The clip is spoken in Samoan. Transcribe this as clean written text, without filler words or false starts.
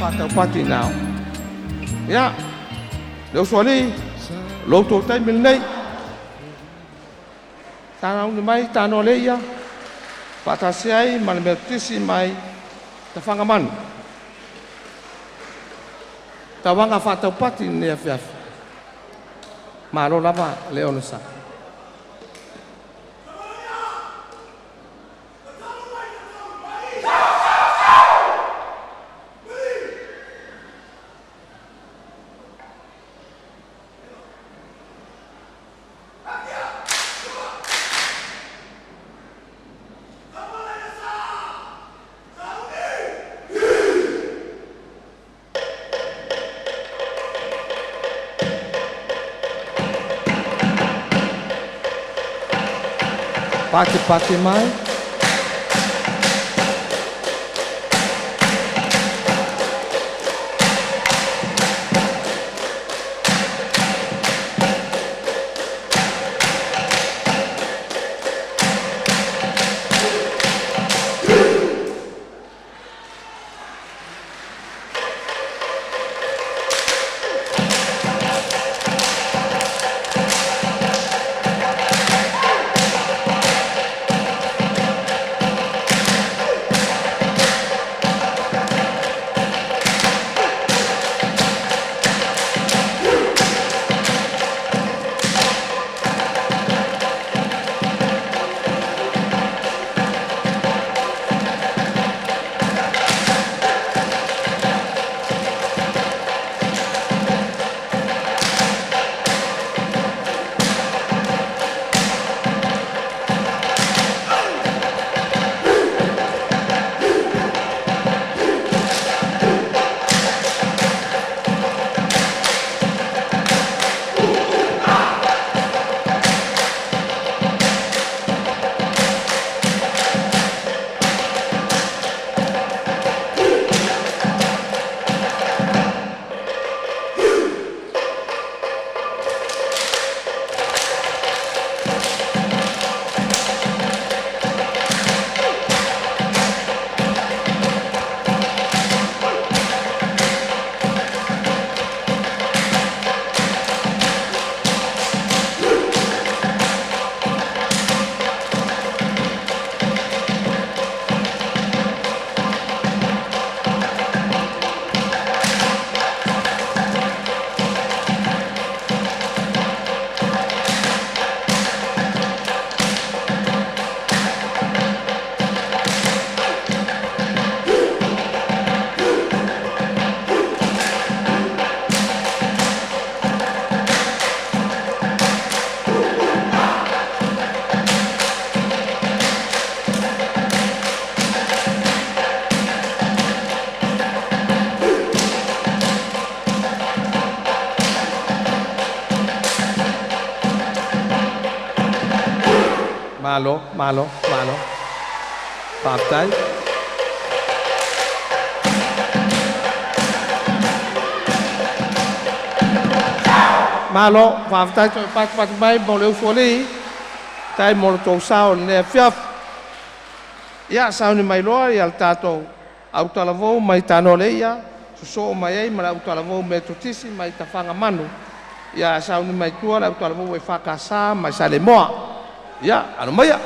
Faataupati nao. Ia, le usoalii, lo outou taimi lenei. Sanauni mai tanoa le ia, faatasi ai ma le Metotisi mai Tafagamanu. Tauaga faataupati lenei afiafi. Malo lava le onosai. Pati pati mai. Malo, malo, malo. Faafetai. Malo, faafetai toe patupatu mai mo le usoalii. Tai mo le tou sao i lenei afiafi. Ia, sauni mai loa ia le tatou autalavou mai Tanoaleia, sosoo mai ai ma le autalavou Metotisi mai Tafagamanu. Ia, sauni mai tua le autalavou e EFKS mai Saleimoa. Ia, alo maia.